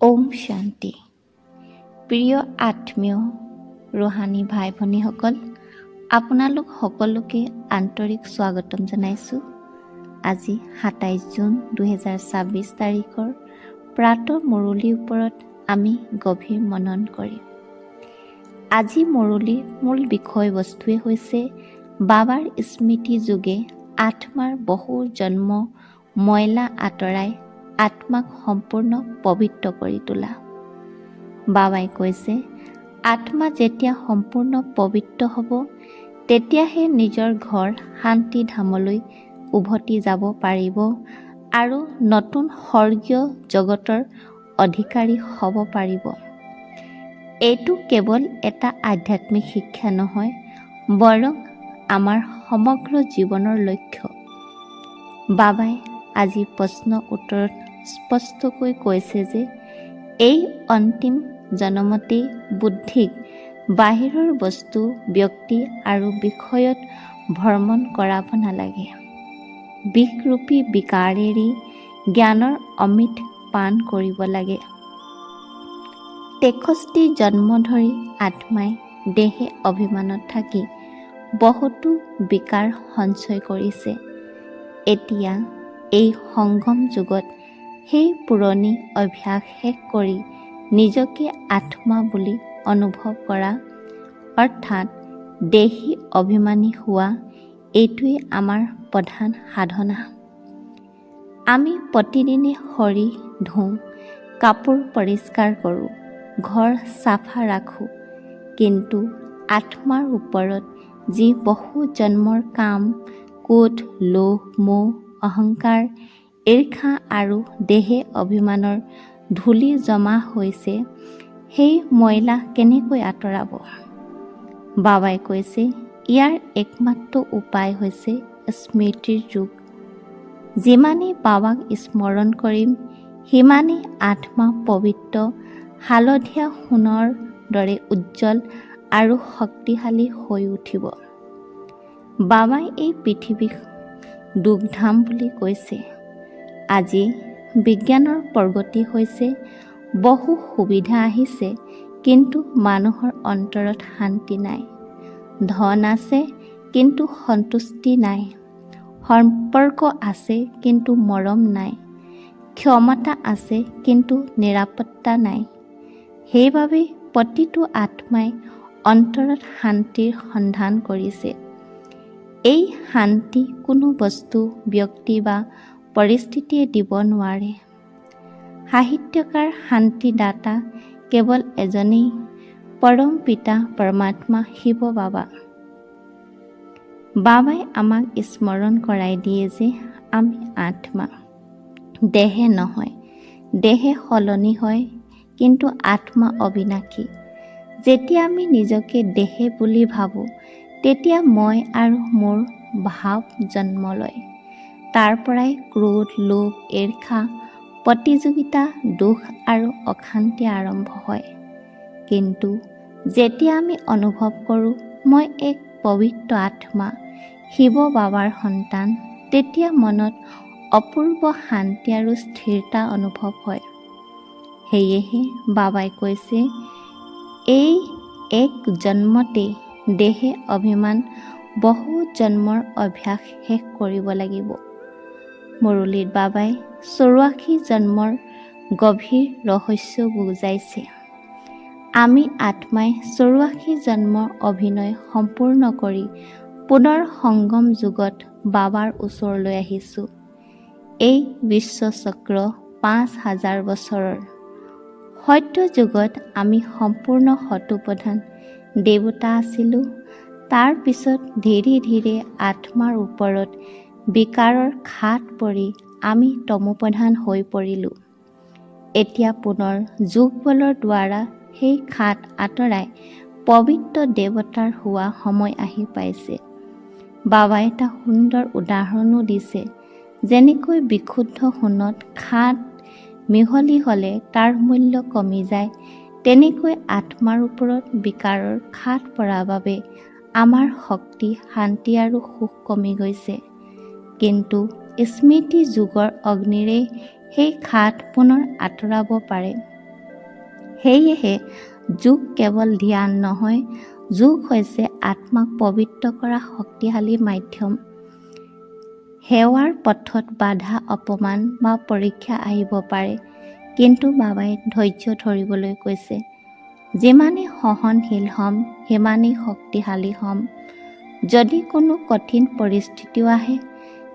ওম শান্তি। প্ৰিয় আত্মীয় ৰুহানী ভাই ভনীসকল, আপোনালোক সকলোকে আন্তৰিক স্বাগতম জনাইছোঁ। আজি 27 জুন 2026 তাৰিখৰ প্ৰাতঃ মুৰলীৰ ওপৰত আমি গভীৰ মনন কৰিম। আজি মুৰলীৰ মূল বিষয়বস্তুৱে হৈছে বাবাৰ স্মৃতি যোগে আত্মাৰ বহু জন্ম ময়লা আঁতৰাই আত্মাক সম্পূৰ্ণ পবিত্ৰ কৰি তোলা। বাবাই কৈছে, আত্মা যেতিয়া সম্পূৰ্ণ পবিত্ৰ হ'ব, তেতিয়াহে নিজৰ ঘৰ শান্তি ধামলৈ উভতি যাব পাৰিব আৰু নতুন স্বৰ্গীয় জগতৰ অধিকাৰী হ'ব পাৰিব। এইটো কেৱল এটা আধ্যাত্মিক শিক্ষা নহয়, বৰং আমাৰ সমগ্ৰ জীৱনৰ লক্ষ্য। বাবাই আজি প্ৰশ্ন উত্তৰত স্পষ্টকৈ কৈছে যে এই অন্তিম জনমতেই বুদ্ধিক বাহিৰৰ বস্তু, ব্যক্তি আৰু বিষয়ত ভ্ৰমণ কৰাব নালাগে। বিষৰূপী বিকাৰ এৰি জ্ঞানৰ অমৃত পান কৰিব লাগে। 63 জন্ম ধৰি আত্মাই দেহে অভিমানত থাকি বহুতো বিকাৰ সঞ্চয় কৰিছে। এতিয়া এই সংগম যুগত সেই পুৰণি অভ্যাস শেষ কৰি নিজকে আত্মা বুলি অনুভৱ কৰা, অৰ্থাৎ দেহী অভিমানী হোৱা, এইটোৱেই আমাৰ প্ৰধান সাধনা। আমি প্ৰতিদিনে শৰীৰ ধোওঁ, কাপোৰ পৰিষ্কাৰ কৰোঁ, ঘৰ চাফা ৰাখোঁ, কিন্তু আত্মাৰ ওপৰত যি বহু জন্মৰ কাম, ক্ৰোধ, লোভ, মোহ, অহংকাৰ, ঈৰ্ষা আৰু দেহে অভিমানৰ ধূলি জমা হৈছে, সেই ময়লা কেনেকৈ আঁতৰাব? বাবাই কৈছে, ইয়াৰ একমাত্ৰ উপায় হৈছে স্মৃতিৰ যোগ। যিমানেই বাবাক স্মৰণ কৰিম, সিমানেই আত্মা পবিত্ৰ হালধীয়া সোণৰ দৰে উজ্জ্বল আৰু শক্তিশালী হৈ উঠিব। বাবাই এই পৃথিৱীক দুখধাম বুলি কৈছে। আজি বিজ্ঞানৰ প্ৰগতি হৈছে, বহু সুবিধা আহিছে, কিন্তু মানুহৰ অন্তৰত শান্তি নাই। ধন আছে, কিন্তু সন্তুষ্টি নাই। সম্পৰ্ক আছে, কিন্তু মৰম নাই। ক্ষমতা আছে, কিন্তু নিৰাপত্তা নাই। সেইবাবে প্ৰতিটো আত্মাই অন্তৰত শান্তিৰ সন্ধান কৰিছে। এই শান্তি কোনো বস্তু, ব্যক্তি বা পৰিস্থিতিয়ে দিব নোৱাৰে। সাহিত্যকাৰ শান্তিদাতা কেৱল এজনেই, পৰম পিতা পৰমাত্মা শিৱ বাবা। বাবাই আমাক স্মৰণ কৰাই দিয়ে যে আমি আত্মা, দেহে নহয়। দেহে সলনি হয়, কিন্তু আত্মা অবিনাশী। যেতিয়া আমি নিজকে দেহে বুলি ভাবোঁ, তেতিয়া মই আৰু মোৰ ভাৱ জন্ম লয়। তাৰ পৰাই ক্ৰোধ, লোভ, ঈৰ্ষা, প্ৰতিযোগিতা, দুখ আৰু অশান্তি আৰম্ভ হয়। কিন্তু যেতিয়া আমি অনুভৱ কৰোঁ, মই এক পবিত্ৰ আত্মা, শিৱ বাবাৰ সন্তান, তেতিয়া মনত অপূৰ্ব শান্তি আৰু স্থিৰতা অনুভৱ হয়। সেয়েহে বাবাই কৈছে, এই এক জন্মতেই দেহে অভিমান বহু জন্মৰ অভ্যাস শেষ কৰিব লাগিব। মুৰলীত বাবাই 84 জন্মৰ গভীৰ ৰহস্য বুজাইছে। আমি আত্মাই 84 জন্মৰ অভিনয় সম্পূৰ্ণ কৰি পুনৰ সংগম যুগত বাবাৰ ওচৰলৈ আহিছোঁ। এই বিশ্বচক্ৰ 5000 বছৰৰ। সত্য যুগত আমি সম্পূৰ্ণ সতোপ্ৰধান দেৱতা আছিলোঁ। তাৰ পিছত ধীৰে ধীৰে আত্মাৰ ওপৰত বিকাৰৰ খাদ পৰি আমি তমোপ্ৰধান হৈ পৰিলোঁ। এতিয়া পুনৰ যোগবলৰ দ্বাৰা সেই খাদ আঁতৰাই পবিত্ৰ দেৱতাৰ হোৱা সময় আহি পাইছে। বাবাই এটা সুন্দৰ উদাহৰণো দিছে। যেনেকৈ বিশুদ্ধ সোণত খাদ মিহলি হ'লে তাৰ মূল্য কমি যায়, তেনেকৈ আত্মাৰ ওপৰত বিকাৰৰ খাদ পৰাৰ বাবে আমাৰ শক্তি, শান্তি আৰু সুখ কমি গৈছে। কিন্তু স্মৃতি যোগৰ অগ্নিৰে সেই খাদ পুনৰ আঁতৰাব পাৰে। সেয়েহে যোগ কেৱল ধ্যান নহয়, যোগ হৈছে আত্মাক পবিত্ৰ কৰা শক্তিশালী মাধ্যম। সেৱাৰ পথত বাধা, অপমান বা পৰীক্ষা আহিব পাৰে, কিন্তু বাবাই ধৈৰ্য ধৰিবলৈ কৈছে। যিমানেই সহনশীল হ'ম, সিমানেই শক্তিশালী হ'ম। যদি কোনো কঠিন পৰিস্থিতিও আহে,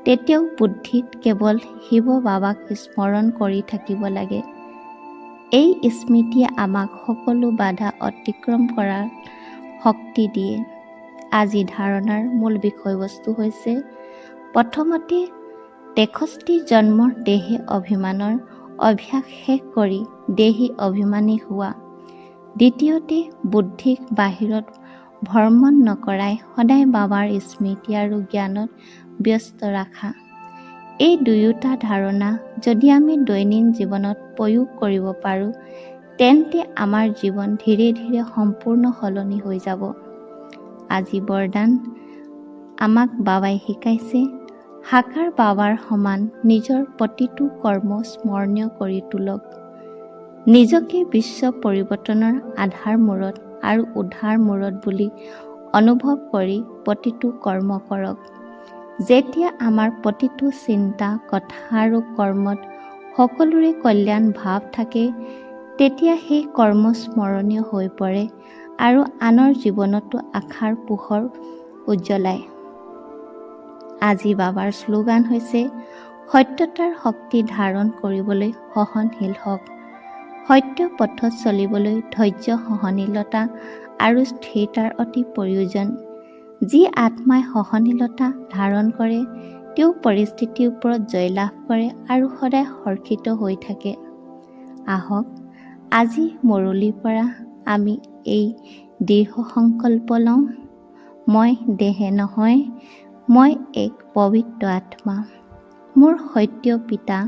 তেতিয়াও বুদ্ধিত কেৱল শিৱ বাবাক স্মৰণ কৰি থাকিব লাগে। এই স্মৃতিয়ে আমাক সকলো বাধা অতিক্ৰম কৰাৰ শক্তি দিয়ে। আজি ধাৰণাৰ মূল বিষয়বস্তু হৈছে, প্ৰথমতে 63 জন্মৰ দেহে অভিমানৰ অভ্যাস শেষ কৰি দেহী অভিমানী হোৱা। দ্বিতীয়তে, বুদ্ধিক বাহিৰত ভ্ৰমণ নকৰাই সদায় বাবাৰ স্মৃতি আৰু জ্ঞানত ব্যস্ত ৰাখা। এই দুয়োটা ধাৰণা যদি আমি দৈনন্দিন জীৱনত প্ৰয়োগ কৰিব পাৰোঁ, তেন্তে আমাৰ জীৱন ধীৰে ধীৰে সম্পূৰ্ণ সলনি হৈ যাব। আজি বৰদান: আমাক বাবাই শিকাইছে, সাকাৰ বাবাৰ সমান নিজৰ প্ৰতিটো কৰ্ম স্মৰণীয় কৰি তোলক। নিজকে বিশ্ব পৰিৱৰ্তনৰ আধাৰ মূৰত আৰু উদ্ধাৰ মূৰত বুলি অনুভৱ কৰি প্ৰতিটো কৰ্ম কৰক। যেতিয়া আমাৰ প্ৰতিটো চিন্তা, কথা আৰু কৰ্মত সকলোৰে কল্যাণ ভাৱ থাকে, তেতিয়া সেই কৰ্ম স্মৰণীয় হৈ পৰে আৰু আনৰ জীৱনতো আশাৰ পোহৰ উজ্বলায়। আজি বাবাৰ শ্লোগান হৈছে, সত্যতাৰ শক্তি ধাৰণ কৰিবলৈ সহনশীল হওক। সত্য পথত চলিবলৈ ধৈৰ্য, সহনশীলতা আৰু স্থিৰতাৰ অতি প্ৰয়োজন। যি আত্মাই সহনশীলতা ধাৰণ কৰে, তেওঁ পৰিস্থিতিৰ ওপৰত জয়লাভ কৰে আৰু সদায় হৰ্ষিত হৈ থাকে। আহক, আজি মুৰলীৰ পৰা আমি এই দৃঢ় সংকল্প লওঁ: মই দেহে নহয়, মই এক পবিত্ৰ আত্মা। মোৰ সত্য পিতা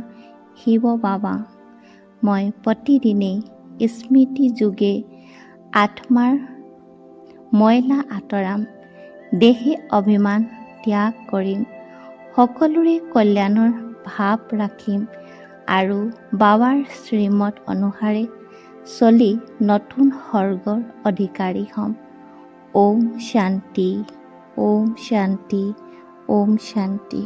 শিৱ বাবা। মই প্ৰতিদিনেই স্মৃতি যোগে আত্মাৰ ময়লা আঁতৰাম, দেহে অভিমান ত্যাগ কৰিম, সকলোৰে কল্যাণৰ ভাৱ ৰাখিম আৰু বাবাৰ শ্ৰীমত অনুসাৰে চলি নতুন স্বৰ্গৰ অধিকাৰী হ'ম। ঔম শান্তি, ঔম শান্তি, ঔম শান্তি।